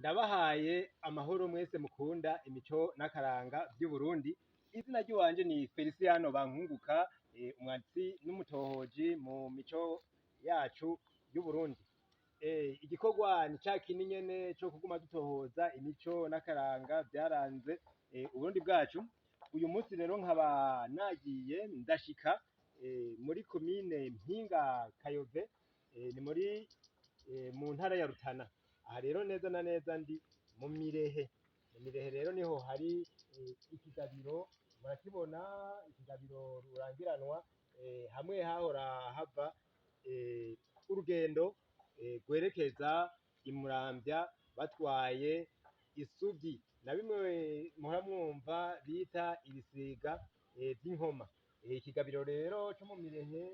Ndabahaye amahoro mwese mukunda imico n'akaranga vy'Uburundi. Izina ry'iwanje ni Feliciano Bankunguka, umwanditsi n'umutohoji mu mico yacu y'Uburundi. Igikorwa ni ca kindi nyene co kuguma dutohoza imico n'akaranga vyaranze Uburundi bwacu. Uyu munsi rero nkaba nagiye ndashika muri komine Mpinga Kayove, ni muri mu ntara ya Rutana. Aha rero neza na neza ndi mu Mirehe. Mu Mirehe rero niho hari ikigabiro, murakibona ikigabiro rurangiranwa, hamwe hahora hava urugendo rwerekeza i Muramvya batwaye isuvyi na bimwe muhora mwumva bita ibisiga vy'inkoma. Ikigabiro rero co mu Mirehe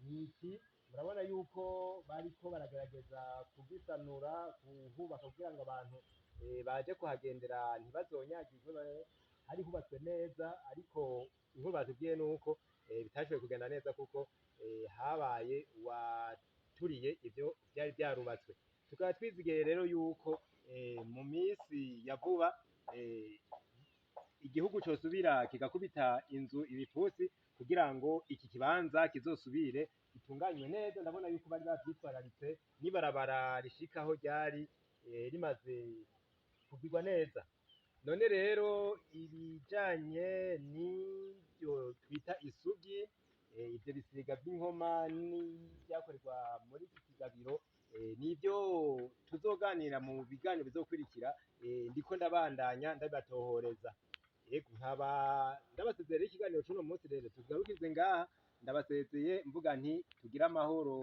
niki, murabona yuko bariko baragerageza kugisanura, kuhubaka kugira ngo abantu baje kuhagendera ntibazonyagirwe, hari hubatswe neza, ariko inkuru batubwiye nuko bitashoboye kugenda neza kuko habaye uwaturiye ivyo vyari vyarubatswe. Tukaba twizigiye rero yuko mu misi ya vuba igihugu cosubira kigakubita inzu ibipfusi kugira ngo iki kibanza kizosubire gitunganywe neza. Ndabona yuko bari bavyitwararitse n'ibarabara rishikaho ryari rimaze kugirwa neza. None rero ibijanye n'ivyo twita isuvyi, ivyo bisiga vy'inkoma n'ivyakorerwa muri iki kigabiro, nivyo tuzoganira mu biganiro bizokurikira. Ndiko ndabandanya ndabibatohoreza. Ego, nkaba ndabasezeye. Ikiganiro c'uno munsi rero tugarukize ngaha. Ndabasezeye mvuga nti tugire amahoro.